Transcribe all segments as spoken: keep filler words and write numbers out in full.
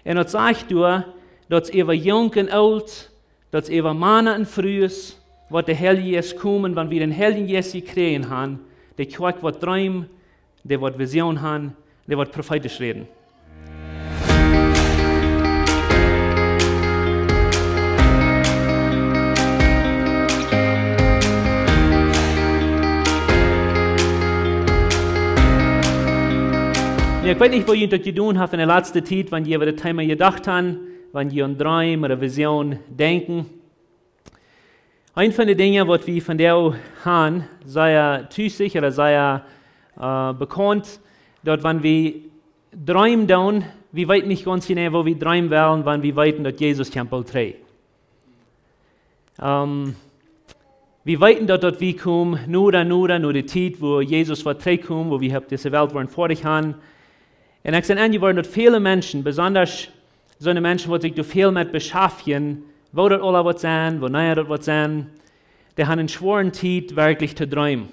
Un daut sajcht doa, daut es äwa junk un oolt, daut es äwa Mana un Frues, waut de Heilje Jeist komen, wan wie dän Heiljen Jeist jekjräajen han, de Kjoakj woat dreemen, dee woat Vision han, dee woat profeetisch räden. Nu, ekj weet nich, woo junt daut jedonen haft enne latste Tiet, wan jie äwa daut Thema jedocht han, wan jie aun Dreem ooda Vision denkjen. Eent von de Dinja, waut wie vondoag han, sea tusich ooda sea, äh, bekaunt, daut wan wie dreemen doonen, wie weeten nich gaunz jeneiw, woo wie dreemen wellen, wan wie weeten, daut Jesus kjemt boolt trigj. Ähm, wie weeten daut, daut wie komen, noda, noda, no de Tiet, wua Jesus woat trigjkomen, wua wie opp dise Welt woaren foadich han. Un ekj sie enjeworden, daut väle Menschen, besonda soone Menschen, waut sikj doa väl met beschaftjen, woo daut aula woat sennen, wanea daut woat sennen, dee han eene schwoare Tiet werkjlich to dreemen.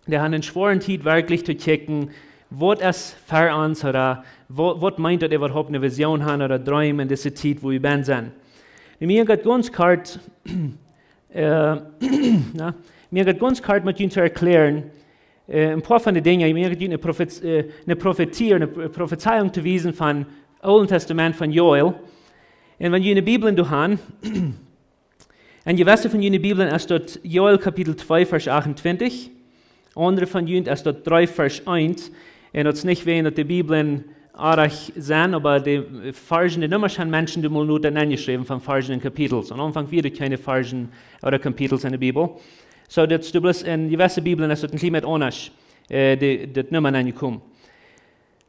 Dee han eene schwoare Tiet werkjlich to kjikjen, waut es fa ons, ooda waut, waut meent daut äwahaupt, eene Vision han ooda dreemen enne dise Tiet, wua wie bennen sent. Un mie jeit gaunz kort, äh, na, mie jeit gaunz kort met junt to erkjlären, äh, een poa von de Dinja, mie jeit eene Profez-, äh, eene Profetie, eene Pro-, Profezeiunk to wiesen von Oolen Testament von Joel. Un wan jie june Bibeln doa han, un jie weeten von june Bibeln es daut Joel Kapitel twee, Varsch achtuntwintich. Aundre von junt es daut dree, Varsch eent. Un daut es nich wäajen daut de Bibeln oajch sent, oba de Varschen, de Nummasch han Menschen doa mol nodeenaunda jeschräwen von Varschen un Kapitels. Aum Aunfank wieren kjeene Varschen ooda Kapitels enne Bibel. Soo, daut es doa bloos enne jewesse Bibeln es daut een kjlien bät aundasch, äh, de, daut Numma aunjekomen.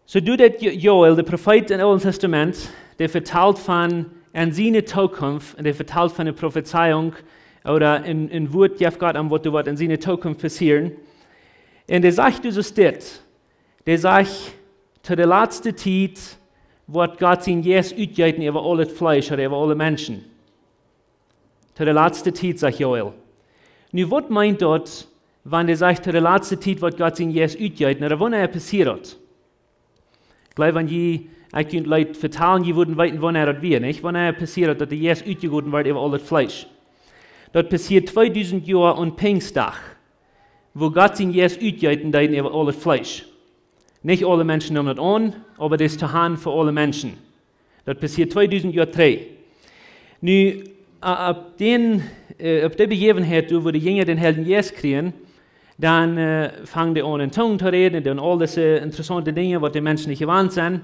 Soo doa deit Jo-, Joel, de Profeet em Oolen Testament, dee vetalt von aun siene Tookunft, un dee vetalt von eene Profezeiunk, ooda een, een Wuat jeft Gott am, waut doa woat en siene Tookunft passieren. Un dee sajcht doa soo dit, dee sajcht, to de latste Tiet woat Gott sien Jeist utjeeten äwa aul daut Fleesch, ooda äwa aule Menschen. To de latste Tiet, sajcht Joel. Nu, waut meent daut, wan dee sajcht, to de latste Tiet woat Gott sien Jeist utjeeten, ooda wanea passieet daut? Ekj jleew, wan jie, ekj junt leet vetalen, jie wudden weeten, wanea daut wia, nich? Wanea passieet daut, daut de Jeist utjegoten woat äwa aul daut Fleesch? Daut passieet tweedusent Joa aum Pinjsdach, wua Gott sien Jeist utjeeten deed äwa aul daut Fleesch. Nich aule Menschen neemen daut aun, oba daut es to han fa aule Menschen. Daut passieet tweedusent Joa trigj. Nu, äh, opp dän, äh, opp dee Bejäwenheit, doa wua de Jinja dän Heiljen Jeist kjrieen, dan, äh, fangen dee aun en Tungen to räden un doonen aul dise interessaunte Dinja, waut de Menschen nich jewant sent.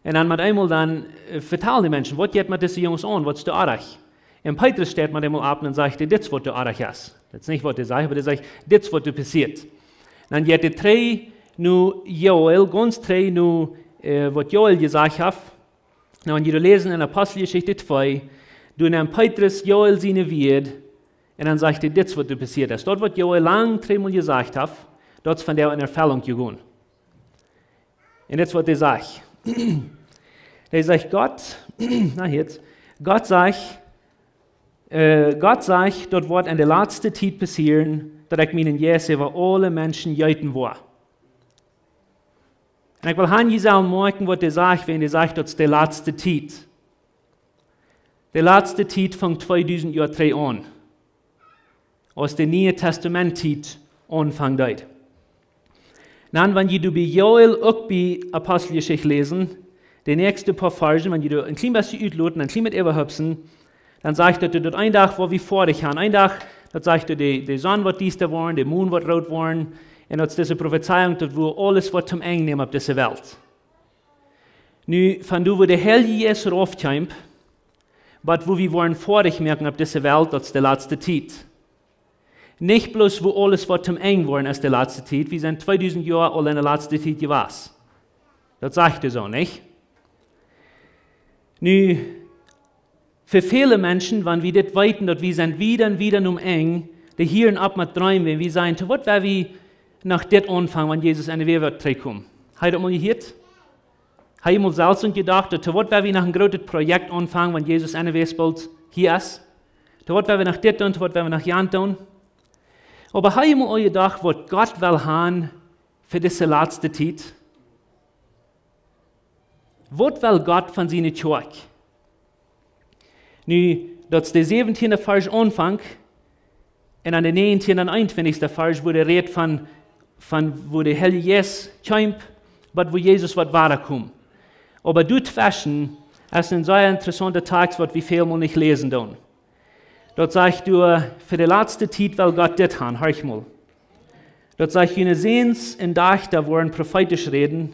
Un dan met eemol dan, äh, vetalen de Menschen, waut jeit met dise Junges aun, waut es doa oajch? Un Petrus steit met eemol opp un sajcht, dit es waut doa oajch es. Daut es nich waut hee sajcht, oba hee sajcht, dit es waut doa passieet. Dan jeit hee trigj no Joel, gaunz trigj no, äh, waut Joel jesajcht haft. Nu, wan jie läsen en Aposteljeschicht twee, doa nemt Petrus Joel siene Wieed un dan sajcht hee, dit es waut doa passieet es. Daut waut Joel lang trigj mol jesajcht haft, daut es vondoag en Erfellunk jegonen. Un dit es waut hee sajcht. Hee sajcht, Gott, na, hia, Gott sajcht, äh, Gott sajcht, daut woat en de latste Tiet passieren, daut ekj mienen Jeist äwa aule Menschen jeeten woa. Un ekj well han, jie sellen moakjen, waut hee sajcht, wan hee sajcht, daut es de latste Tiet. De latste Tiet funk tweedusent Joa trigj aun, aus de Niee Testament Tiet aunfangen deed. Dan, wan jie doa bie Joel uk bie Aposteljeschicht läsen, de näakjste poa Varschen, wan jie doa een kjlien bät utloten, een kjlien bät äwahopsen, dan sajcht daut, daut een Dach woa wie foadich han. Een Dach, daut sajcht daut, de, de Sonn woat diesta woaren, de Mon woat root woaren. Un daut es dise Profezeiunk, daut wua aules woat toom Enj nämen opp dise Welt. Nu, von doa wua de Heilje Jeist rauf kjemt, bat wua wie woaren foadich moaken opp dise Welt, daut es de latste Tiet. Nich bloos wua aules woat toom Enj woaren es de latste Tiet, wie sent tweedusent Joa aul en de latste Tiet jewast. Daut sajcht hee soo, nich? Nu, fa väle Menschen, wan wie dit weeten, daut wie sent wieda un wieda aum Enj, dee hieren opp met dreemen, wan wie sajen, to waut woa wie noch dit aunfangen, wan Jesus enne Welt woat trigjkomen? Hab jie daut mol jehieet? Hab jie mol selfst jedocht, to waut woa wie noch een grootet Projekt aunfangen, wan Jesus enne Welt boolt hia es? To waut woa wie noch dit doonen, to waut woa wie noch jant doonen? Oba hab jie mol aul jedocht, waut Gott well han fa dise latste Tiet? Waut well Gott von siene Kjoakj? Nu, daut es de säwentieende Varsch aunfangt, un aun de näajentieende un eenuntwintichste Varsch, wua hee rät von, von wua de Heilje Jeist kjeem, waut, wua Jesus woat wadakomen. Oba doatweschen es een sea interessaunta Tekst, waut wie välmol nich läsen doonen. Daut sajcht doa, fa de latste Tiet well Gott dit han, horch mol. Daut sajcht: June Säns un Dajchta woaren profeetisch räden,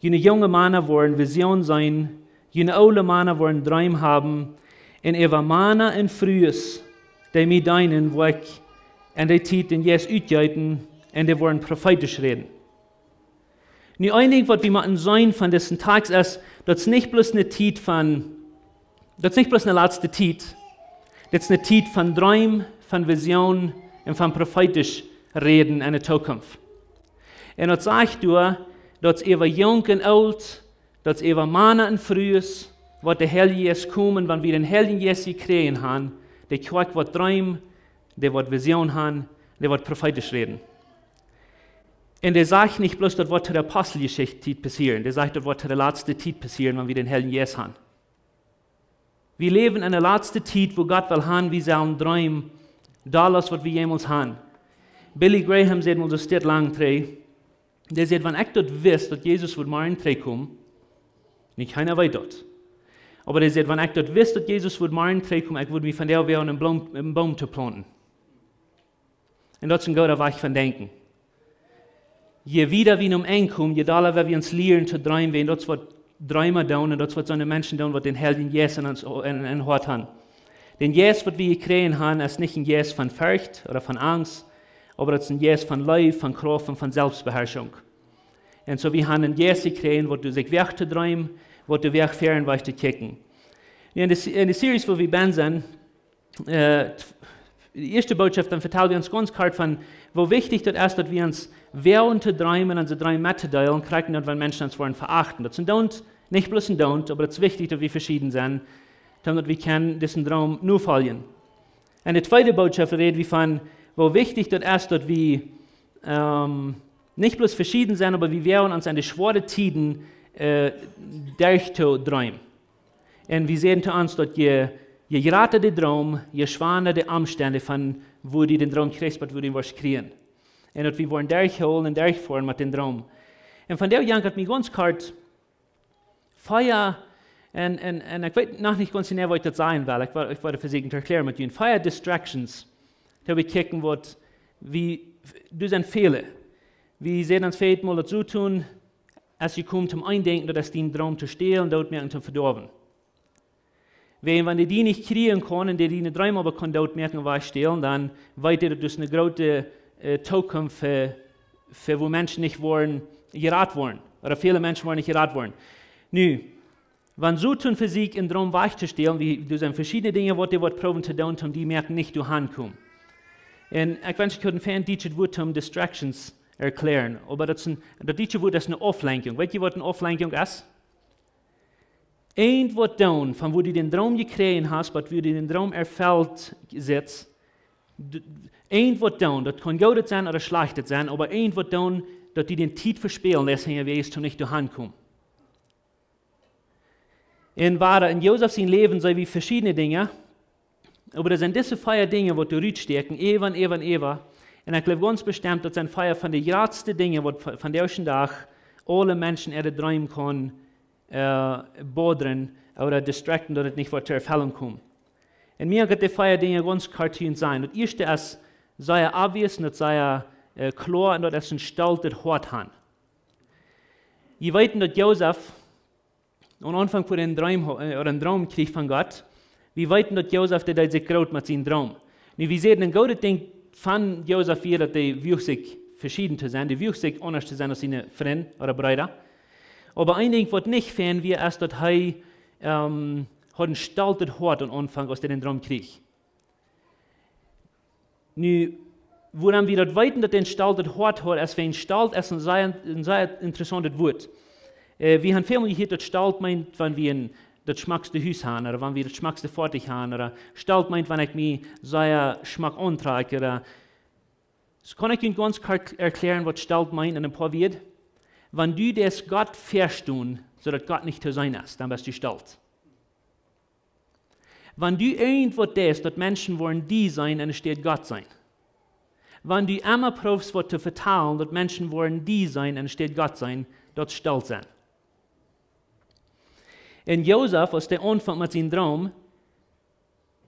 june junge Mana woaren Visioon seenen, june oole Mana woaren Dreem haben, un äwa Mana un Frues, dee mie deenen, woa ekj en dee Tiet dän Jeist utjeeten, un dee woaren profeetisch räden. Nu, een Dinkj, waut wie motten seenen von disen Tekst es, daut es nich bloos ne Tiet von, daut es nich bloos ne latste Tiet. Dit es ne Tiet von Dreem, von Visioon un von profeetisch räden en de Tookunft. Un daut sajcht doa, daut es äwa junk un oolt, daut es äwa Mana un Frues, woat de Heilje Jeist komen, wan wie dän Heiljen Jeist jekjräajen han, de Kjoakj woat dreemen, dee woat Visioon han, dee woat profeetisch räden. Un dee sajcht nich bloos, daut woat to de Aposteljeschicht Tiet passieren, dee sajcht, daut woat to de latste Tiet passieren, wan wie dän Heiljen Jeist han. Wie läwen en de latste Tiet, wua Gott well han, wie sellen dreemen, dolla aus waut wie jemols han. Billy Graham säd mol, daut es nich lang trigj, dee säd: Wan ekj daut wist, daut Jesus wudd morjen trigjkomen, nich eena weet daut. Oba dee säd: Wan ekj daut wist, daut Jesus wudd morjen trigjkomen, ekj wudd mie vondoag wäajen een Boom, een Boom to plaunten. Un daut es een gooda Wajch von denkjen. Je wieda wie nom Enj komen, je dolla woa wie ons lieren to dreemen, wiels daut es waut Dreema doonen, un daut es waut soone Menschen doonen, waut dän Heiljen Jeist en ons, en, en Hoat han. Dän Jeist, waut wie jekjräajen han, es nich een Jeist von Forcht ooda von Angst, oba daut es een Jeist von Leew, von Krauft un von Selbstbeherrschunk. Un soo, wie han een Jeist jekjräajen, waut doa sikj wäacht to dreemen, waut doa wäacht fäaren, wäacht to kjikjen. Nu, en de, en de Series, wua wie bennen sent, äh, de ieeschte Bootschoft, dan vetalen wie ons gaunz kort von, woo wichtich daut es, daut wie ons woagen to dreemen un onse Dreem mettodeelen, krakjt daut, wan Menschen ons woaren veachten. Daut es een Doont, nich bloos een Doont, oba daut es wichtich, daut wie veschieden sent, daut wie kjennen disen Droom nofoljen. En de tweede Bootschoft räd wie von, woo wichtich daut es, daut wie, ähm, nich bloos veschieden sent, oba wie woagen ons en de schwoare Tieden, äh, derch to dreemen. Un wie säden to ons, daut je, je jrata de Droom, je schwanda de Omstend von wua du dän Droom kjrichst, bat wua du dän woascht kjrieen. Un daut wie woaren derchhoolen un derchfoaren met dän Droom. Un von doa jankat mie gaunz kort vea, un, un, un ekj weet noch nich gaunz jeneiw, waut ekj daut sajen well. Ekj woa, ekj woa vesieekjen to erkjlären met junt. Vea distractions. Daut wie kjikjen, waut wie, doa sent väle. Wie säden ons väl mol, daut Soton es jekomen toom eent denkjen, daut es dän Droom to stälen, dootmoaken, to vedoawen. Wäajen, wan dee die nich kjrieen kaun un dee diene Dreem oba kaun dootmoaken un wajchstälen, dan weet dee, daut es ne groote, äh, Tookunft fa, fa wua Menschen nich woaren jerat woaren. Ooda väle Menschen woaren nich jerat woaren. Nu, wan Soton vesieekjt een Droom wajchtostälen, wie, doa sent veschiedne Dinja, waut dee woat proowen to doonen, toom die moaken nich doahan komen. Un ekj wensch, ekj kunn een fein dietschet Wuat toom distractions erkjlären. Oba daut es een, daut dietsche Wuat es ne Auflenkjunk. Weet jie, waut ne Auflenkjunk es? Irjent waut doonen, von wua du dän Droom jekjräajen hast, bat wua du dän Droom erfelt sitst. D-, irjent waut doonen, daut kaun goodet sennen ooda schlajchtet sennen, oba irjent waut doonen, daut du de Tiet vespälen lettst, un je weetst, toom nich doahan komen. Un wada, en Josef sien Läwen seenen wie veschiedne Dinja, oba daut sent dise vea Dinja, waut doa rutstäakjen, äwa un äwa un äwa. Un ekj jleew gaunz bestemt, daut sent vea von de jratste Dinja, waut v-, vondoag dän Dach aule Menschen äare Dreem kaun, äh, bodren ooda distracten, daut et nich woat to Erfellunk komen. Un mie jeit de vea Dinja gaunz kort to sajen. Daut ieeschte es sea obvious un daut es sea, äh, kloa, un daut es een stoltet Hoat han. Jie weeten, daut Josef aum Aunfank fa een Dreem, äh, ooda een Droom kjrieech von Gott. Wie weeten, daut Josef, dee deed sikj groot met sienen Droom. Nu, wie säden, een goodet Dinkj von Josef wia, daut dee wuach sikj veschieden to sennen, dee wuach sikj aundasch to sennen aus siene Frind ooda Breeda. Oba een Dinkj, waut nich fein wia, es, daut hee, ähm, haud een stoltet Hoat aum Aunfank, aus hee dän Droom kjrieech. Nu, wuarom wie daut weeten, daut hee een stoltet Hoat haud, es, wiels Stolt es een sea, een sea interessauntet Wuat. Äh, wie han väl mol jehieet, daut Stolt meent, wan wie een, daut schmockste Hus han, ooda wan wie daut schmockste Foatich han, ooda Stolt meent, wan ekj mie sea schmock auntrakj, ooda. Soo kaun ekj junt gaunz kort erkjlären, waut Stolt meent en een poa Wieed. Wan du deist Gott väastonen, soo daut Gott nich to seenen es, dan best du stolt. Wan du irjentwaut deist, daut Menschen woaren die seenen enne Städ Gott seenen. Wan du emma proowst waut to vetalen, daut Menschen woaren die seenen enne Städ Gott seenen, daut es stolt sennen. Un Josef, aus dee aunfunk met sienen Droom,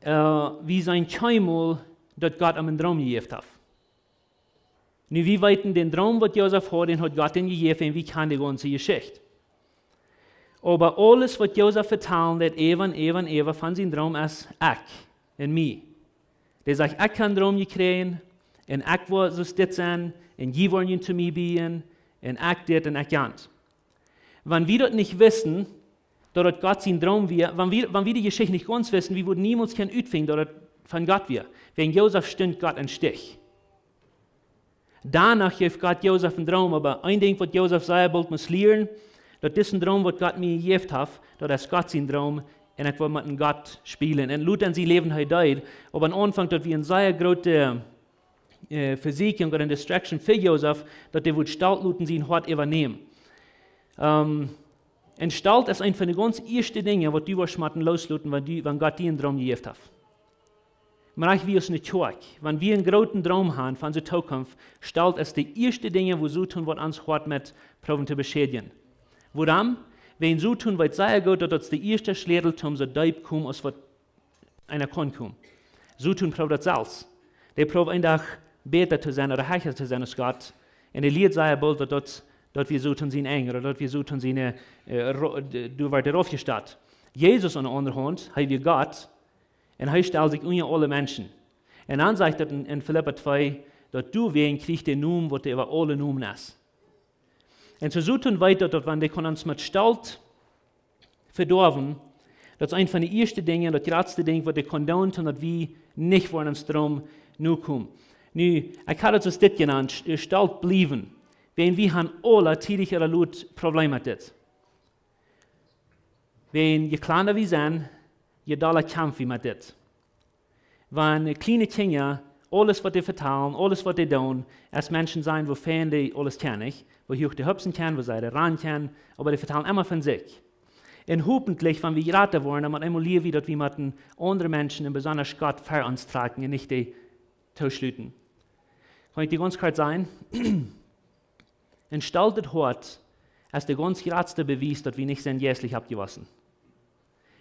äh, wie seenen kjeenmol, daut Gott am eenen Droom jejäft haft. Nu, wie weeten dän Droom, waut Josef haud, dän haud Gott am jejäft, un wie kjanen de gaunze Jeschicht. Oba aules, waut Josef vetalen deed, äwa un äwa un äwa von sienen Droom, es ekj un mie. Dee sajcht: "Ekj hab eenen Droom jekjräajen, un ekj woa soo dit sennen, un jie woaren junt to mie bieejen, un ekj dit un ekj jant." Wan wie daut nich wisten, daut daut Gott sien Droom wia, wan wie, wan wie de Jeschicht nich gaunz wisten, wie wudden niemols kjennen utfinjen, daut daut von Gott wia. Wäajen Josef stunt Gott em Stich. Doano jeef Gott Josef eenen Droom, oba een Dinkj, waut Josef sea boolt must lieren, daut disen Droom, waut Gott mie jejäft haft, daut es Gott sien Droom, un ekj well met Gott spälen. Un lota en sien Läwen hee deed, oba aum Aunfank, daut wia eene sea groote, äh, Vesieekjunk ooda eene distraction fa Josef, daut hee wudd Stolt loten sien Hoat äwanämen. Ähm, un Stolt es eent von de gaunz ieeschte Dinja, waut du woascht motten loosloten, wan du, wan Gott die eenen Droom jejäft haft. Mau ekj, wie aus eene Kjoakj, wan wie eenen grooten Droom haben von onse Tookunft, Stolt es de ieeschte Dinja, woo Soton woat ons Hoat met proowen to beschädjen. Wuarom? Wäajen Soton weet sea goot, daut daut de ieeschte Schlätel toom soo deep komen aus waut eena kaun komen. Soton proowt daut selfst. Dee proowt een Dach bäta to sennen ooda hecha to sennen aus Gott. Un hee lieet sea boolt, daut, daut, daut wia Soton sien Enj, ooda daut wia Soton sien, äh, ro-, d-, doa woat hee raufjestat. Jesus aun de aundre Haunt, hee wia Gott, un hee stald sikj unja aule Menschen. Un dan sajcht daut en, en Filippa twee, daut doawäajen kjrieech hee dän Nomen, waut äwa aule Nomen es. Un soo Soton weet daut, daut wan dee kaun ons met Stolt vedoawen, daut es eent von de ieeschte Dinja, daut jratste Dinkj, waut dee kaun doonen, daut wie nich woaren ons Droom nokomen. Nu, ekj hab daut soo aus dit jenant, sch-, Stolt bliewen. Wäajen wie haben aule tiedich ooda lot Probleme met dit. Wäajen je kjlanda wie sent, je dolla kjamf wie met dit. Wan kjliene Kjinja, aules waut dee vetalen, aules waut dee doonen, aus Menschen seenen, woo fein dee aules kjennen, nich? Woo huach dee hopsen kjennen, woo sea dee rannen kjennen, oba dee vetalen emma von sikj. Un hopentlich, wan wie jrata woaren, dan mott eemol lieren wie, daut wie motten aundre Menschen un besonda Gott ver ons trakjen un nich dee tooschluten. Kaun ekj die gaunz kort sajen? Een stoltet Hoat es de gaunz jratste Bewies, daut wie nich sent jeistlich oppjewossen.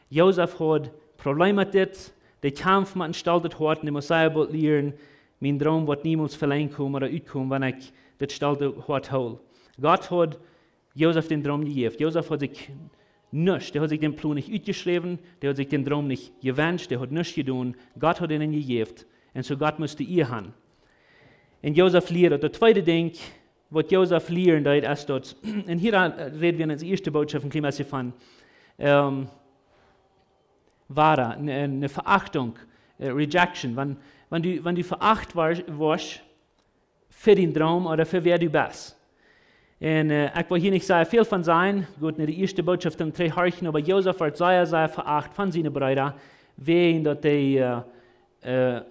Josef haud Probleme met dit, dee kjamft met een stoltet Hoat, un dee must sea boolt lieren, mien Droom woat niemols velenjd komen ooda utkomen, wan ekj dit stolte Hoat hool. Gott haud Josef dän Droom jejäft. Josef haud sikj nuscht, dee haud sikj dän Plon nich utjeschräwen, dee haud sikj dän Droom nich jewenscht, dee haud nuscht jedonen. Gott haud am dän jejäft. Un soo Gott must de Ea haben. Un Josef lieed daut. Daut tweede Dinkj, waut Josef lieren deed, es daut, un hia, äh, räd wie en onse ieeschte Bootschoft een kjlien bät von, ähm, wada, eene, eene Veachtunk, äh, rejection. Wan, wan du, wan du veacht woascht, woascht fa dän Droom ooda fa wäa du best. Un, äh, ekj well hia nich sea väl von sajen, goot no de ieeschte Bootschoft trigj horchen, oba Josef wort sea, sea veacht von siene Breeda, wäajen daut hee, äh, äh,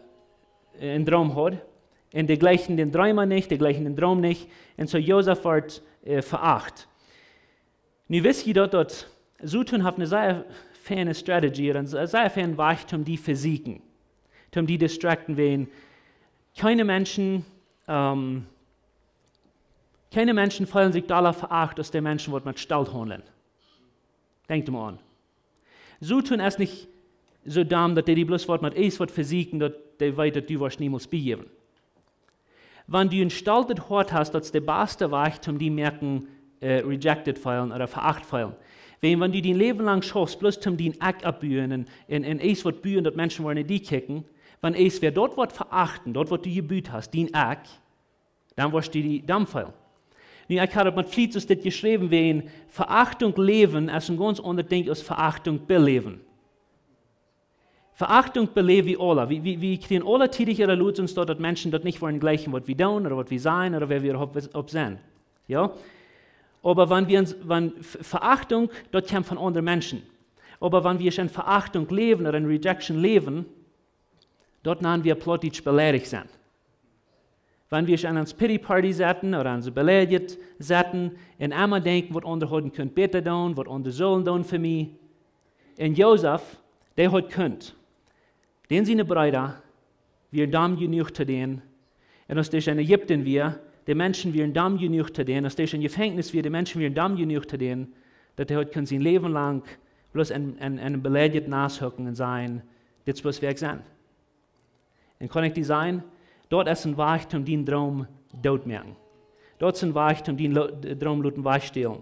een Droom haud. Un dee jleichen dän Dreema nich, dee jleichen dän Droom nich. Un soo Josef wort, äh, veacht. Nu wisst jie daut, daut Soton haft eene sea feine Strategie, een sea, sea feinen Wajch, om die vesieekjen, om die distracten, wäajen kjeene Menschen, ähm, kjeene Menschen feelen sikj dolla veacht aus dee Menschen, waut met Stolt haundlen. Denkj doa mol aun. Soton es nich soo domm, daut hee die bloos woat met eent waut vesieekjen, daut hee weet, daut du woascht niemols biejäwen. Wan du een stoltet Hoat hast, daut es de baste Wajch, om die moaken, äh, rejected feelen ooda veacht feelen. Wäajen, wan du dien Läwen lang schaufst, bloos om dien Ekj oppbuen un, un, un eent waut buen, daut Menschen woaren no die kjikjen, wan eent wäa daut woat veachten, daut waut du jebut hast, dien Ekj, dan woascht du die domm feelen. Nu, ekj hab daut met Fliet soo aus dit jeschräwen, wäajen Veachtunk läwen es een gaunz aundret Dinkj aus Veachtunk beläwen. Veachtunk beläw wie aula. Wie, wie, wie kjrieen aula tiedich ooda lot ons daut, daut Menschen daut nich woaren jleichen, waut wie doonen ooda waut wie sajen ooda wäa wie opp, opp sent. Jo? Oba wan wie ons, wan Ve-, Veachtunk, daut kjemt von aundre Menschen. Oba wan wie en Veachtunk läwen ooda en rejection läwen, daut nanen wie Plautdietsch beleidicht sennen. Wan wie aun ons Pity Party sitten ooda aun ons beleidicht sitten un emma denkjen, waut aundre hauden kunt bäta doonen, waut aundre sullen doonen fa mie. Un Josef, dee haud kunt. Dän siene Breeda wieren domm jenuach to dän. Un aus dee en Ägipten wia, de Menschen wieren domm jenuach to dän. Aus dee en Jefenkjnis wia, de Menschen wieren domm jenuach to dän, daut hee haud kunt sien Läwen lang bloos en, en, en beleidicht Nast hucken un sajen: "Dit es bloos wäa ekj sie." Un kaun ekj die sajen, daut es een Wajch om dienen Droom doot moaken. Daut es een Wajch om dienen Lo-, Droom loten wajchstälen.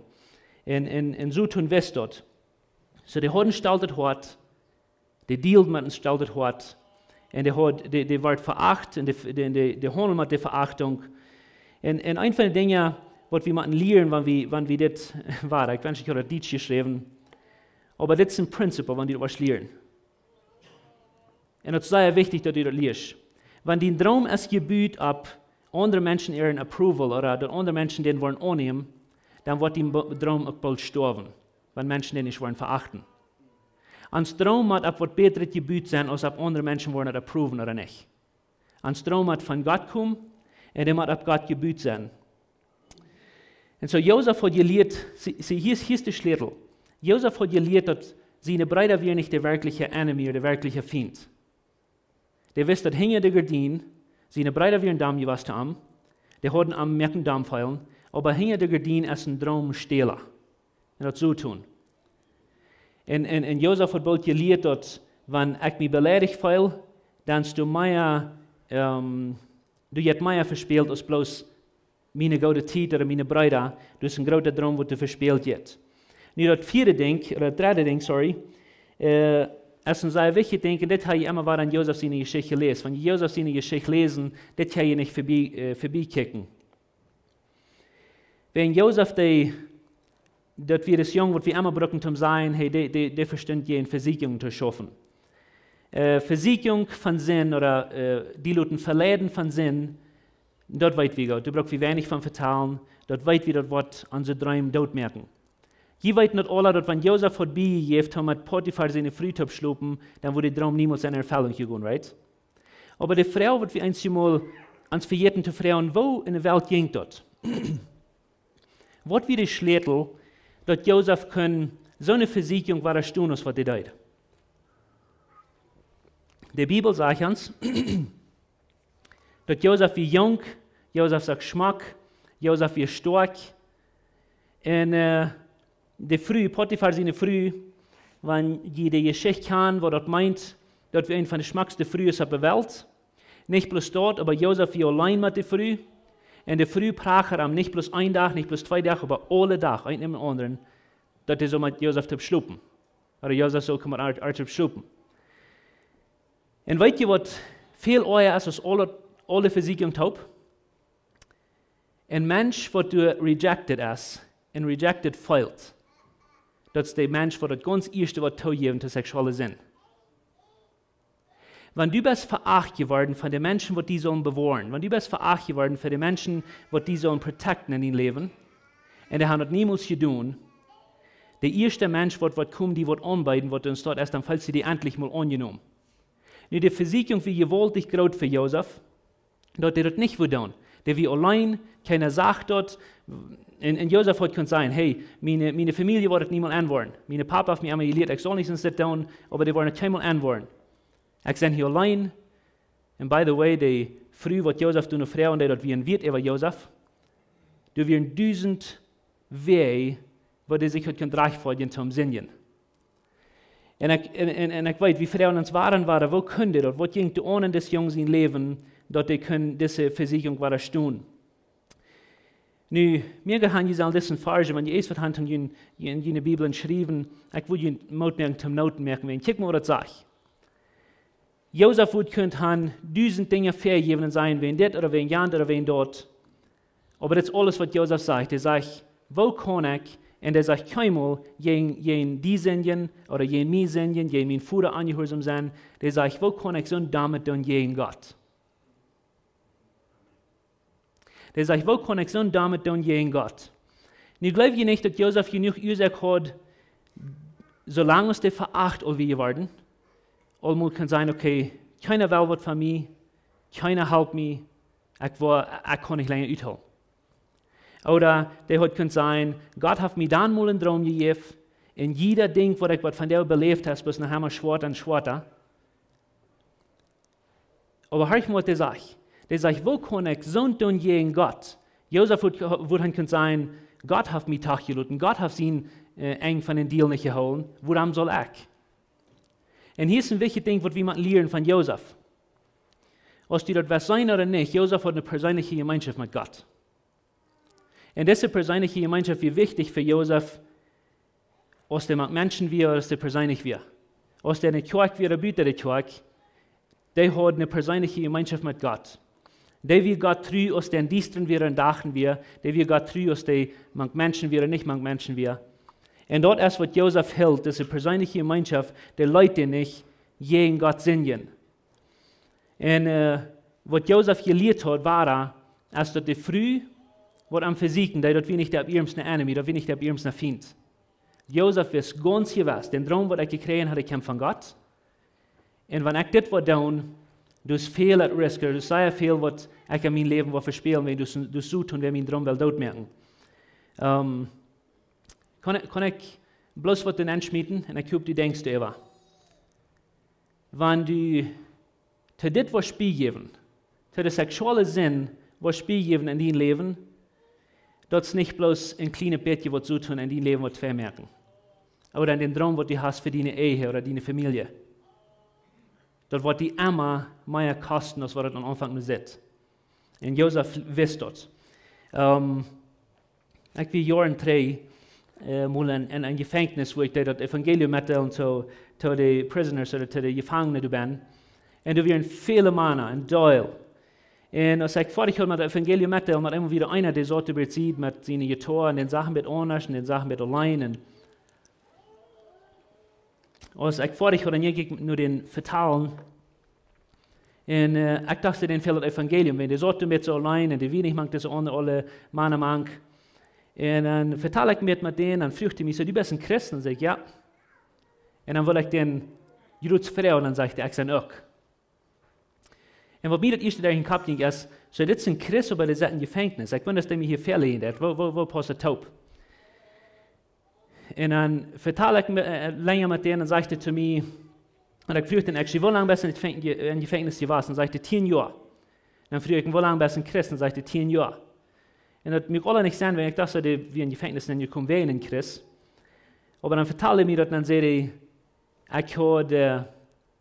Un, un, un soo doonen wist daut. Soo, dee haud een stoltet Hoat, dee dealed met een stoltet Hoat. Un dee haud, dee, dee wort veacht un dee, dee, dee, dee haundeld met dee Veachtunk. Un, un eent von de Dinja, waut wie motten lieren, wan wie, wan wie dit woaren, ekj wensch, ekj haud daut Dietsch jeschräwen. Oba dit es een principle, wan du daut woascht lieren. Un daut es sea wichtich, daut du daut lieescht. Wan dien Droom es jebut opp aundre Menschen äaren approval ooda daut aundre Menschen dän woaren aunnämen, dan woat dien Bo-, Droom uk boolt stoawen, wan Menschen dän nich woaren veachten. Ons Droom mott opp waut bätret jebut sennen, aus opp aundre Menschen woaren daut approven ooda nich. Ons Droom mott von Gott komen un dee mott opp Gott jebut sennen. Un soo Josef haud jelieet, see, see, hia es, hia es de Schlätel. Josef haud jelieet, daut siene Breeda wieren nich de werkjliche enemy ooda de werkjliche Fient. Dee wist, daut hinja de Gardien, siene Breeda wieren domm jewast to am, dee hauden am moaken domm feelen, oba hinja de Gardien es een Droomstäla. Un daut soo doonen. Un, un, un Josef haud boolt jelieet, daut wan ekj mie beleidicht feel, dan es doa mea, ehm, doa jeit mea vespält aus bloos miene goode Tiet ooda miene Breeda, daut es een groota Droom, waut doa vespält jeit. Nu daut vieede Dinkj, ooda daut dredde Dinkj, sorry, eh, es een sea wichtjet Dinkj, un dit hab jie emma wada en Josef siene Jeschicht jeläst. Wan jie Josef siene Jeschicht läsen, dit kjenn jie nich verbie, eh, verbie kjikjen. Wäajen Josef, dee, daut wia dis Jung, waut wie emma brucken toom sajen, hey, dee, dee, dee vestunt jäajen Vesieekjungen to schaufen. Eh, Vesieekjunk von Sind ooda, eh, die loten veleiden von Sind, daut weet wie goot. Doa bruck wie weinich von vetalen. Daut weet wie, daut woat onse Dreem doot moaken. Jie weeten daut aula, daut wan Josef haud biejejäft, om met Potifar siene Fru to schlopen, dan wudd de Droom niemols en Erfellunk jegonen, right? Oba de Froag, waut wie eenjemol ons vejäten to froagen, woo en de Welt jinkj daut? Waut wia de Schlätel, daut Josef kunn soone Vesieekjunk wadastonen, aus waut hee deed? De Bibel sajcht ons, daut Josef wia junk, Josef sach schmock, Josef wia stoakj. Un, eh, de Fru, Potifar siene Fru, wan jie de Jeschicht kjanen, waut daut meent, daut wia eene von de schmockste Frues opp de Welt. Nich bloos daut, oba Josef wia auleen met de Fru. Un de Fru prachad am nich bloos een Dach, nich bloos twee Doag, oba aule Doag, een no dän aundren, daut hee sull met Josef toop schlopen. Ooda Josef sull komen met äa, äa toop schlopen. Un weet jie, waut väl oaja es aus aule, aule Vesieekjunk toop? Een Mensch, waut doa rejected es un rejected feelt, daut es de Mensch, waut daut gaunz ieeschte woat toojäwen to seksuelle Sind. Wan du best veacht jeworden von de Menschen, waut die sullen bewoaren, wan du best veacht jeworden von de Menschen, waut die sullen protecten en dien Läwen, un dee haben daut niemols jedonen, de ieeschte Mensch, waut, waut kjemt, die woat aunbeeden, waut doa steit, es, dan feelst du die endlich mol aunjenomen. Nu, de Vesieekjunk wia jewaultich groot fa Josef, daut hee daut nich wudd doonen. Dee wia auleen, kjeena sach daut. Un, un Josef haud kunt sajen, hey, miene, miene Famielje woat daut niemols enwoaren. Mien Papa haft mie emma jelieet, ekj saul nich soont doonen, oba dee woaren daut kjeenmol enwoaren. Ekj sie hia auleen. Un by the way, de Fru, waut Josef doa froagen deed, daut wia een Wieet äwa Josef. Doa wieren dusent Wäaj, woo dee sikj haud kunt rajchtfoadjen toom sindjen. Un ekj, un, un, un ekj weet, wie froagen ons wada un wada, woo kunn dit, ooda waut jinkj doa aun en dis Jung sien Läwen, daut hee kunn dise Vesieekjunk wadastonen? Nu, mie jehieet, jie sellen dise Varsch, wan jie eent waut haben toom en june, en june Bibel schriewen, ekj wudd junt Moot moaken toom Noten moaken, wäajen, kjikj mol, waut daut sajcht. Josef wudd kunt haben dusent Dinja väajäwen un sajen, wäajen dit ooda wäajen jant ooda wäajen daut. Oba dit es aules, waut Josef sajcht. Hee sajcht, woo kaun ekj, un hee sajcht kjeenmol, jäajen, jäajen die sindjen, ooda jäajen mie sindjen, jäajen mienen Voda onjehuarsom sennen. Hee sajcht, woo kaun ekj soont doamet doonen jäajen Gott? Hee sajcht, woo kaun ekj soont doamet doonen jäajen Gott? Nu jleew jie nich, daut Josef jenuach Uasoak haud, soo lang aus hee veacht aul wia worden, aul mol kunn sajen, okay, kjeena well waut von mie, kjeena halpt mie, Ekj woa, ekj kaun nich lenja uthoolen. Ooda dee haud kunt sajen: Gott haft mie dan mol een Droom jejäft, un jieda Dinkj, waut ekj waut vondoag beläft hab, es noch emma schwoata un schwoata. Oba horch mol, waut dee sajcht. Dee sajcht: Woo kaun ekj soont doonen jäajen Gott? Josef wudd, wudd han kunt sajen: Gott haft mie doch jeloten, Gott haft sien, äh, Enj von dän Deal nich jehoolen, wuarom saul ekj? Un hia es een wichtjet Dinkj, waut wie motten lieren von Josef. Aus du daut west seenen ooda nich, Josef haud eene perseenelje Jemeenschoft met Gott. Un dise perseenelje Jemeenschoft wia wichtich fa Josef, aus dee met Menschen wia ooda aus dee perseenlich wia. Aus dee enne Kjoakj wia ooda buta de Kjoakj, dee haud eene perseenelje Jemeenschoft met Gott. Dee wia Gott tru, aus dee em Diestren wia ooda em Dach wia. Dee wia Gott tru, aus dee mank Menschen wia ooda nich mank Menschen wia. Un daut es, waut Josef hilt, dise perseenelje Jemeenschoft, dee leet am nich jäajen Gott sindjen. Un, äh, waut Josef jelieet haud, wia, es daut de Fru, waut am vesieekjen deed, daut wia nich de äarmste enemy, daut wia nich de äarmste Fient. Josef wist gaunz jewess, dän Droom, waut ekj jekjräajen haud, dee kjeem von Gott. Un wan ekj dit woa doonen, daut es väl at risk, daut es sea väl, waut ekj en mien Läwen woa vespälen, wan daut, daut Soton, wan mien Droom well dootmoaken. Ähm, kaun ekj, kaun ekj bloos waut doa nenschmieten un ekj hop, du denkjst doaräwa. Wan du to dit woascht bieejäwen, to de seksuelle Sind woascht bieejäwen en dien Läwen, daut es nich bloos een kjlienet bät waut Soton en dien Läwen woat vemoaken. Ooda en dän Droom, waut du hast fa diene Ehe ooda diene Famielje. Daut woat die emma mea kosten, aus waut et aum Aunfank nu sitt. Un Josef wist daut. Ähm, ekj wia Joaren trigj, äh, mol en, en een Jefenkjnis, wua ekj deed daut Evangelium metdeelen to, to de prisoners ooda to de Jefangne doa bennen. Un doa wieren väle Mana, een Deel. Un aus ekj foadich wia met daut Evangelium metdeelen, met eemol wia eena, dee saut doa bie de Sied met siene Gitaar un dee sach een bät aundasch un dee sach een bät auleen. Un aus ekj foadich wia, dan jinkj ekj no dän vetalen. Un, äh, ekj docht, dän fält daut Evangelium, wiels dee saut een bät soo auleen un dee wia nich mank dise aundre olle Mana mank. Un dan vetald ekj met, met dän, dan fruach hee mie soo: "Du best een Christ?" Dan säd ekj: "Jo." Un dan wull ekj dän jrods froagen, dan sajcht hee: "Ekj sie uk." Un waut mie daut ieeschte derch dän Kopp jinkj es, soo, dit es een Christ, oba dee sitt em Jefenkjnis. Ekj weet, daut dee mie hia väaläajen deit. Woo, woo, woo pausst daut toop? Un dan vetald ekj, äh, lenja met dän un sajcht hee to mie, un ekj fruach dän actually: "Woo lang best du em Jefenkj-, em Jefenkjnis jewast?" Dan sajcht hee: "Tieen Joa." Dan fruach ekj: "Woo lang best du een Christ?" Dan sajcht hee: "Tieen Joa." Un daut muak aules nich Senn, wiels ekj docht, daut dee wia em Jefenkjnis nenjekomen wäajen een Christ. Oba dan vetald hee mie daut un dan säd hee: "Ekj haud, äh,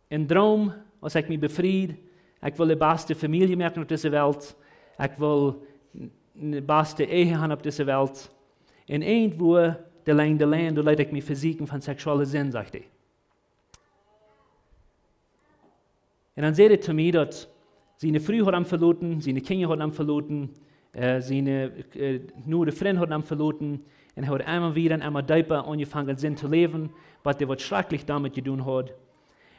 een Droom, aus ekj mie befried. Ekj wull de baste Famielje moaken opp dise Welt. Ekj wull n-, de baste Ehe han opp dise Welt. Un irjentwua, de Lenj, de Lenj, doa leet ekj mie vesieekjen von seksuelle Sind," sajcht hee. Un dan säd hee to mie, daut siene Fru haud am veloten, siene Kjinja hauden am veloten, äh, siene, äh, noade Frind hauden am veloten, un hee haud emma wada un emma deepa aunjefongen Sind to läwen, waut hee waut schrakjlich doamet jedonen haud.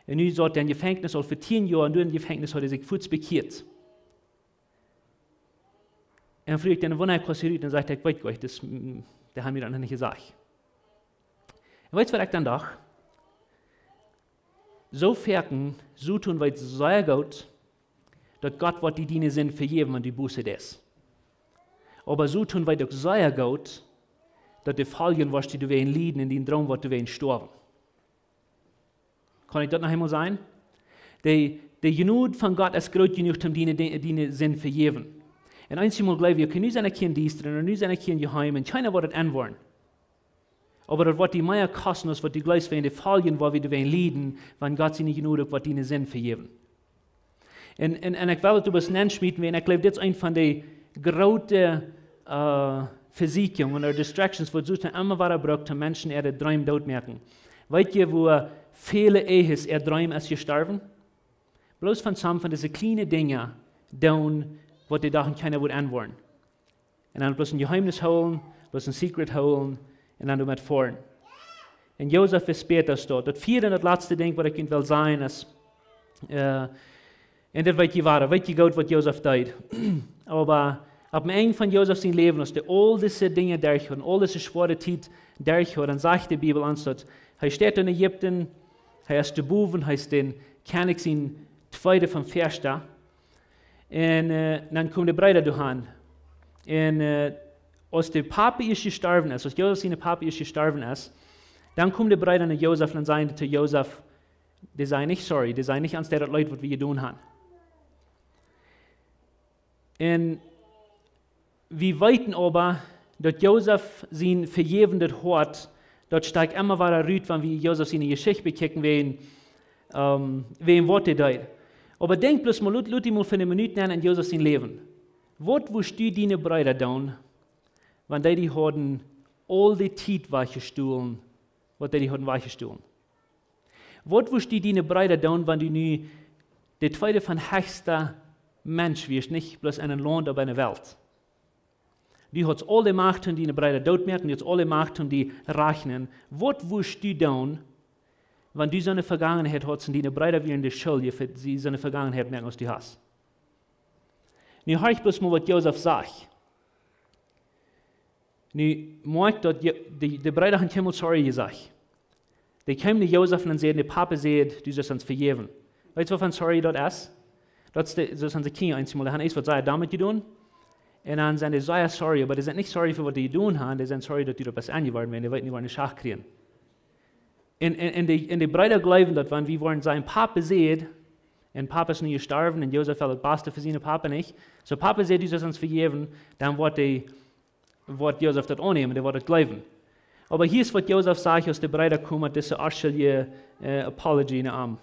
Un nu saut hee em Jefenkjnis aul fa tieen Joa, un doa em Jefenkjnis haud hee sikj fuaz bekjieet. Un dan fruach ekj dän: "Wanea kjemt hee rut?" Un dan sajcht hee: "Ekj weet nich, daut es, mm, dee haft mie daut noch nich jesajcht." Un weetst, waut ekj dan docht? Soo foaken, Soton weet sea goot, daut Gott woat die diene Sind vejäwen, wan du Buße deist. Oba Soton weet uk sea goot, daut de Foljen, waut du doawäajen lieden, en dien Droom, waut du wäajen stoawen. Kaun ekj daut noch eemol sajen? De, de Jnod von Gott es groot jenuach, om diene, diene Sind vejäwen. Un eenjemol jleew wie: "Okay, nu sie ekj hia em Diestren, un nu sie ekj hia em Jeheimen, un kjeena woat daut enwoaren." Oba daut woat die mea kosten, aus waut du jleefst, wäajen de Foljen, waut wie doawäajen lieden, wan Gott siene Jnod uk woat diene Sind vejäwen. Un, un, un ekj well daut bloos nenschmieten, wiels ekj jleew, dit es eent von de groote, äh, Vesieekjungen ooda distractions, waut Soton emma wada brukt, om Menschen äare Dreem doot to moaken. Weetst du, woo väle Ehes äa Dreem es jestorwen? Bloos von some von dise kjliene Dinja doonen, waut dee dochten, kjeena wudd enwoaren. Un dan bloos een Jeheemnis hoolen, bloos een secret hoolen, un dan doamet foaren. Un Josef wist bäta aus daut. Daut vieede un daut latste Dinkj, waut ekj junt well sajen, es, äh, un dit weet jie wada, weet jie goot, waut Josef deed. Oba aum Enj von Josef sien Läwen, aus hee aul dise Dinja derchhaud, aul dise schwoare Tiet derchhaud, dan sajcht de Bibel ons, daut hee steit en Ägipten, hee es doa bowen, hee es dän Kjennich sien tweeda von väaschte. Un äh, dan komen de Breeda doa han. Un äh, aus de Papa ieescht jestorwen es, aus Josef sien Papa ieescht jestorwen es, dan komen de Breeda no Josef un dan sajen dee to Josef, dee sajen nich sorry, dee sajen nich ons daut leet waut wie jedonen han. Un wie weeten oba, daut Josef sien vejäwendet Hoat, daut stakjt emma wada rut, wan wie Josef siene Jeschicht bekjikjen, wäajen, ähm, wäajen waut hee deed. Oba denkj bloos mol, lot, lot die mol fa eene Minut nenn en Josef sien Läwen. Waut wurscht du diene Breeda doonen, wan dee die hauden aul de Tiet wajchjestolen, waut dee die hauden wajchjestolen? Waut wurscht du diene Breeda doonen, wan du nu de tweede von hechsta Mensch wieescht, nich bloos en een Launt, oba en de Welt? Du hast aul de Macht, om diene Breeda doot to moaken, du hast aul de Macht, om die to rajchten. Waut wurscht du doonen, wan du soone Vegangenheit hast un diene Breeda wieren de Schuldje fa soone Vegangenheit moaken, aus du hast? Nu horch bloos mol, waut Josef sajcht. Nu, moakj daut, Je-, de, de Breeda han kjeenmol sorry jesajcht. Dee kjeemen no Josef un dan säden, de Papa sajcht, du sust ons vejäwen. Weetst waut fa sorry daut es? Daut es de, soo aus de Kjinja eensmol, dee han eent waut sea dommet jedonen. Un dan sent dee sea sorry, oba dee sent nich sorry fa waut dee jedonen han, dee sent sorry daut dee daut best aunjeworden, wan dee weeten, dee woaren ne Schach kjrieen. Un, un, un de, un de Breeda jleewen daut, wan wie woaren sajen, Papa sajcht, un Papa es nu jestorwen, un Josef well daut baste fa sienen Papa nich. Soo Papa sajcht, du sust ons vejäwen, dan woat dee, woat Josef daut aunnämen, dee woat daut jleewen. Oba hia es waut Josef sajcht, aus de Breeda komen met dise oaschelje äh, apology no am.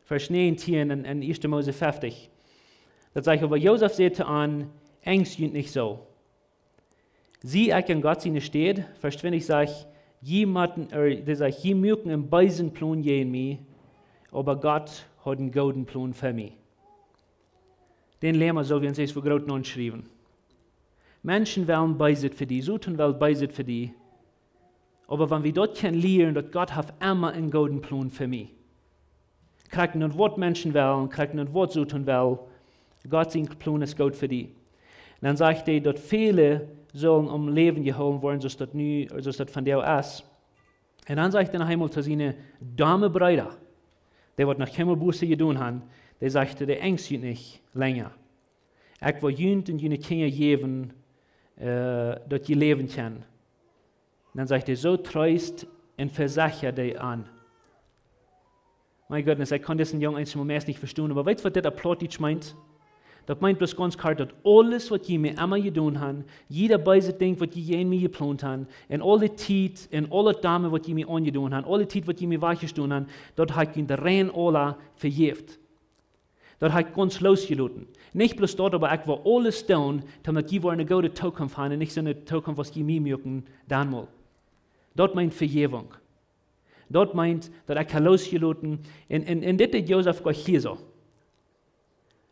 Varsch näajentieen en, en ieeschte Mose fieftich. Daut sajcht, oba Josef säd to an, enjst junt nich soo. Sie ekj en Gott siene Städ? Varsch twintich sajcht, jie motten, äh, dee sajcht, jie muaken een beesen Plon jäajen mie, oba Gott haud een gooden Plon fa mie. Dän Läma sell wie ons eemol fa groot aunschriewen. Menschen wellen Beeset fa die, Soton well Beeset fa die. Oba wan wie daut kjennen lieren, daut Gott haft emma een gooden Plon fa mie. Krakjt nu waut Menschen wellen, krakjt nu waut Soton well, Gott sien Plon es goot fa die. Un dan sajcht hee, daut väle sellen om Läwen jehoolen woaren, soo aus daut nu, soo aus daut vondoag es. Un dan sajcht hee noch eemol to siene domme Breeda, dee waut noch kjeenmol Buße jedonen han, dee sajcht, dee enjst junt nich lenja. Ekj woa junt un june Kjinja jäwen, äh, daut jie läwen kjennen. Dan sajcht hee, soo treest un vesechat dee an. My goodness, ekj kaun disen Jung eensmol meist nich vestonen, oba weetst waut dit opp Plautdietsch meent? Daut meent bloos gaunz kort, daut aules waut jie mie emma jedonen han, jieda beeset Dinkj waut jie jäajen mie jeplont han, un aul de Tiet, un aul daut Dome waut jie mie aunjedonen han, aul de Tiet waut jie mie wajchjestolen han, daut hab ekj junt rein aula vejäft. Daut hab ekj gaunz loosjeloten. Nich bloos daut, oba ekj woa aules doonen, daut jie woaren ne goode Tookunft han un nich soone Tookunft aus jie mie muaken donmol. Daut meent Vejäwunk. Daut meent, daut ekj hab loosjeloten. Un, un, un dit deed Josef goa hia soo.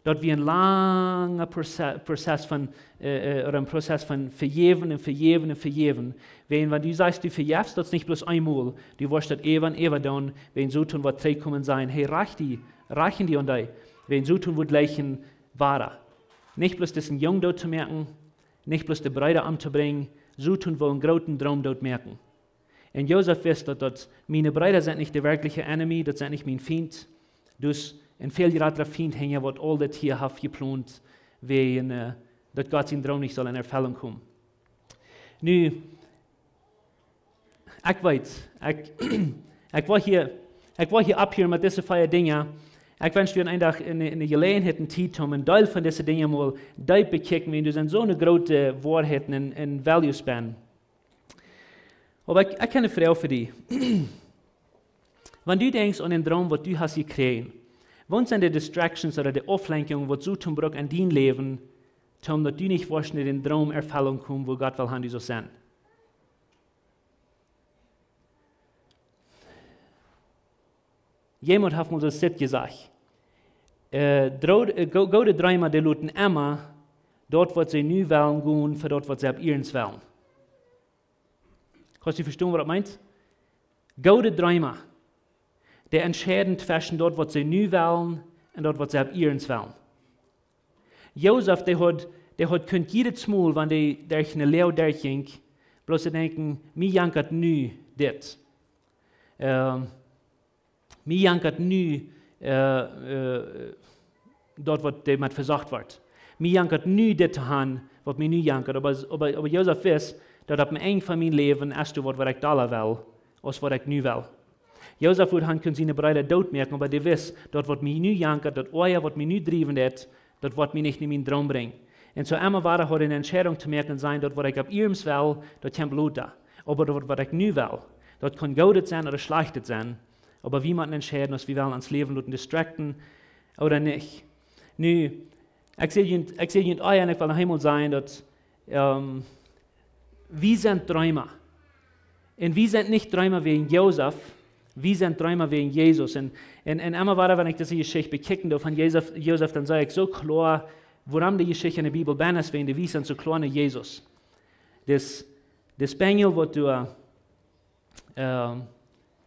Daut wia een langa Proze-, Prozess von, äh, äh, ooda een Prozess von vejäwen un vejäwen un vejäwen. Wan, wan du sajchst, du vejefst, daut es nich bloos eemol. Du woascht daut äwa un äwa doonen, wan Soton woat trigjkomen un sajen, hey, rajcht die, rajcht die aun die. Wan Soton woat jlikjen, wada. Nich bloos disen Jung doot to moaken, nich bloos de Breeda omtobrinjen, Soton well een grooten Droom doot moaken. Un Josef wist daut, daut miene Breeda sent nich de werkjliche enemy, daut sent nich mien Fient. Daut es een väl jratra Fient hinja waut aul dit hia haft jeplont, wäajen, äh, daut Gott sien Droom nich saul en Erfellunk komen. Nu, ekj weet, ekj, ekj woa hia, ekj woa hia opphieren met dise vea Dinja. Ekj wensch, wie hauden een Dach ne, ne Jeläajenheit, ne Tiet, om een Deel von dise Dinja mol deep bekjikjen, wiels doa sent soone groote Woarheiten un, un values bennen. Oba ekj, ekj hab ne Froag fa die. Wan du denkjst aun dän Droom waut du hast jekjräajen, waut sent de distractions ooda de Auflenkjungen waut Soton brukt en dien Läwen, om daut du nich woascht no dän Droom Erfellunk komen, woo Gott well han du saust sennen? Jemaunt haft mol soo dit jesajcht. Äh, dro-, äh, go-, goode Dreema, dee loten emma daut waut see nu wellen gonen fa daut waut see opp iernst wellen. Kaust du vestonen waut daut meent? Goode Dreema, dee entscheiden tweschen daut waut see nu wellen un daut waut see opp iernst wellen. Josef, dee haud, dee haud kunt jiedet Mol, wan dee derch ne Loag derchjinkj, bloos to denkjen, mie jankat nu dit. Ähm, mie jankat nu, äh, äh, daut waut doamet vesocht woat. Mie jankat nu dit to han, waut mie nu jankat. Oba, oba, oba Josef wist, daut opp een Enj von mien Läwen es doa waut, waut ekj dolla well, aus waut ekj nu well. Josef wudd han kunnen siene Breeda doot moaken, oba dee wist, daut waut mie nu jankat, daut Oaja waut mie nu driewen deit, daut woat mie nich no mienen Droom brinjen. Un soo emma wada haud hee eene Entscheidunk to moaken, sennen, daut waut ekj opp iems well, daut kjemt lota. Oba daut waut ekj nu well, daut kaun goodet sennen ooda schlajchtet sennen. Oba wie motten entscheiden, aus wie wellen ons Läwen loten distracten ooda nich. Nu, ekj saj junt, ekj saj junt, ah jo, un ekj well noch eemol sajen, daut, ähm, wie sent Dreema. Un wie sent nich Dreema wäajen Josef, wie sent Dreema wäajen Jesus. Un, un, un emma wada, wan ekj dise Jeschicht bekjikjen doo von Josef, Josef, dan see ekj soo kloa, wuarom dee Jeschicht enne Bibel bennen es, wäajen dee wiest soo kloa no Jesus. Dis, dis Benjel, waut doa, ähm,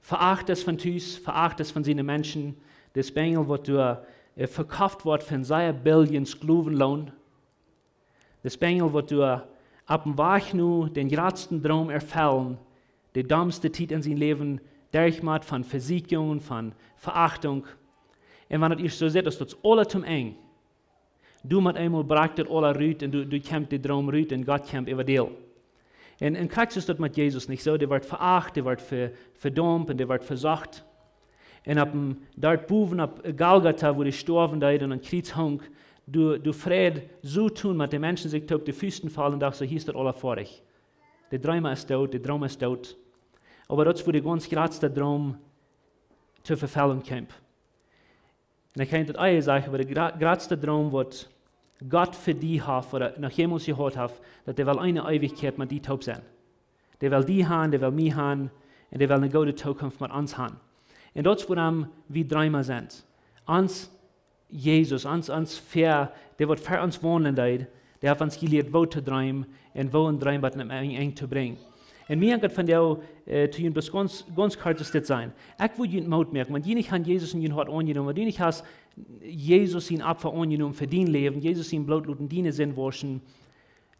veacht es von Tus, veacht es von siene Menschen, dis Benjel, waut doa, äh, vekoft woat fa een sea billjen Sklowenloon, dis Benjel, waut doa opp dän Wajch no dän jratsten Droom erfellen, de domste Tiet en sien Läwen derchmoakt von Vesieekjungen, von Veachtunk. Un wan et ieescht soo sitt, aus daut aules toom Enj, doa met eemol brakjt daut aules rut un doa, doa kjemt de Droom rut un Gott kjemt äwa dän. Un, un krakjt es daut met Jesus nich soo. Dee woat veacht, dee woat ve-, vedaumpt un dee woat vesocht. Un opp dän, doa bowen opp Golgota, wua hee stoawen deed un aum Kjriez hunk, doa, doa freid soo toom met de Menschen sikj toop de Fust faul un docht soo: Hia es daut aules foadich. De Dreema es doot, de Dreema es doot. Oba daut es, wua de gaunz jratste Droom to Erfellunk kjeem. Un ekj kaun daut ea sajen, oba de gra-, jratste Droom, waut Gott fa die haft ooda noch jemols jehaut haft, daut dee well eene Eewichkjeit met die toop sennen. Dee well die han, dee well mie han, un dee well eene goode Tookunft met ons han. Un daut es, wuarom wie Dreema sent. Ons Jesus, ons, ons Väa, dee waut fa ons waundlen deed, dee haft ons jelieet, woo to dreemen un woo een Droom bat een Enj, Enj to brinjen. Un mie haft daut vondoag, äh, to junt bloos gaunz, gaunz kort es dit sennen. Ekj well junt Moot moaken, wan jie nich han Jesus en jun Hoat aunjenomen, wan jie nich han Jesus sien Opfa aunjenomen fa dien Läwen, Jesus sien Bloot loten diene Sind wauschen,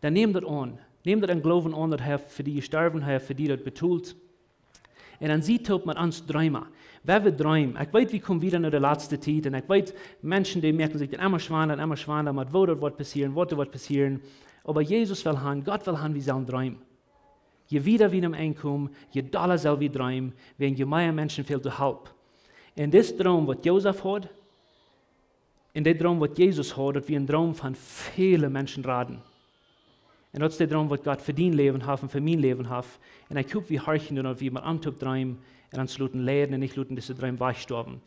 dan nämt daut aun. Nämt daut em Gloowen aun, daut hee fa die jestorwen, hee fa die daut betolt. Un dan sie toop met ons Dreema. Wan wie dreemen, ekj weet, wie komen wada no de latste Tiet. Un ekj weet, Menschen, dee moaken sikj dan emma schwanda un emma schwanda, met waut doa woat passieren, waut doa woat passieren. Oba Jesus well han, Gott well han, wie sellen dreemen. Je wieda wie aum Enj komen, je dolla sell wie dreemen, wäajen je mea Menschen fält to halpen. Un dis Droom, waut Josef haud, un de Droom, waut Jesus haud, daut wia een Droom von väle Menschen raden. Un daut es de Droom, waut Gott fa dien Läwen haft un fa mien Läwen haft. Un ekj hop, wie horchen doonen, daut wie met am toop dreemen un ons loten leiden un nich loten dise Droom wajchstoawen.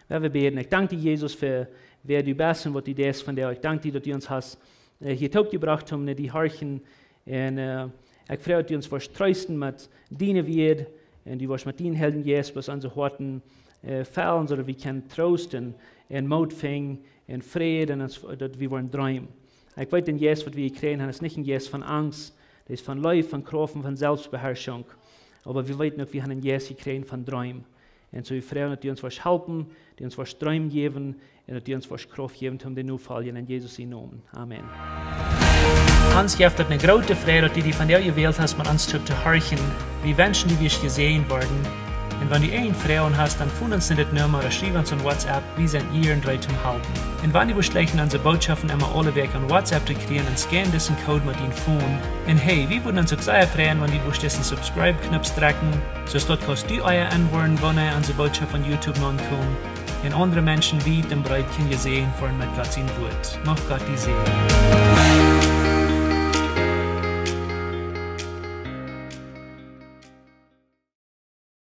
Wan wie bäden: Ekj dank die, Jesus, fa wäa du best un waut du deist vondoag. Ekj dank die, daut du ons hast, äh, hia toop jebrocht, om no die horchen. Un, äh, ekj frei mie, daut du ons woascht treesten met diene Wieed un du woascht met dienen Heiljen Jeist bloos onse Hoaten, äh, fellen, soo daut wie kjennen Troost un, un Moot finjen un Fräd un ons, daut wie woaren dreemen. Ekj weet, de Jeist, waut wie jekjräajen han, es nich een Jeist von Angst, dee es von Leew, von Krauft un von Selfstbeharschunk. Oba wie weeten uk, wie han een Jeist jekjräajen von Dreem. Un soo wie freien, daut du ons woascht halpen, du ons woascht Dreem jäwen un daut du ons woascht Krauft jäwen, om die notofoljen, en Jesus sienen Nomen. Amen. Ons jeft et eene groote Freid, daut du die vondoag jewält hast, met ons toop to horchen. Wie wenschen, du woascht jesäajent woaren. Un wan du eene Froag hast, dan foon ons no dit Numma ooda schriew ons aun WhatsApp. Wie sent hia un reed toom halpen. Un wan du woascht jleichen onse Bootschoften emma aule Wäakj aun WhatsApp to kjrieen, dan scan disen Code met dien Phone. Un hey, wie wudden ons uk sea freien, wan du woascht disen Subscribe-Knoop drekjen, soo daut kaust du ea enwoaren, wanea onse Bootschoften aun YouTube nopp komen un aundre Menschen wiet un breet kjennen jesäajent woaren met Gott sien Wuat. Mucht Gott die säajnen.